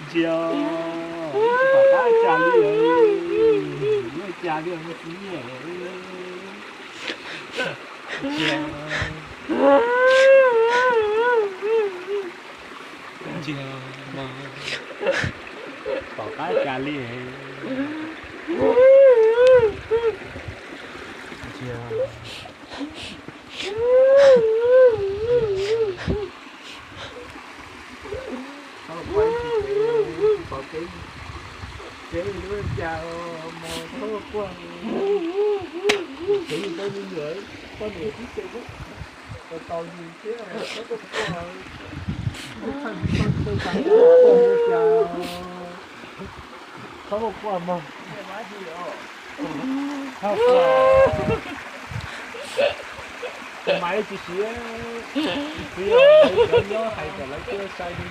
Ntsia, tsis pom qab ua cas li, ua cas li os me txiv. Ntsia, pom qab ua cas li. Ntsia. Txhob quaj, tsis pom kev, kev lub cas mos txhob quaj. Kev yus poj niam, poj niam tib tsev, tau yus thiab txhob quaj, txhob quaj, txhob quaj, txhob quaj mog. Txhob quaj, maiv tsis siav, txiv, cov nyob hais kom lawv thiaj sai li.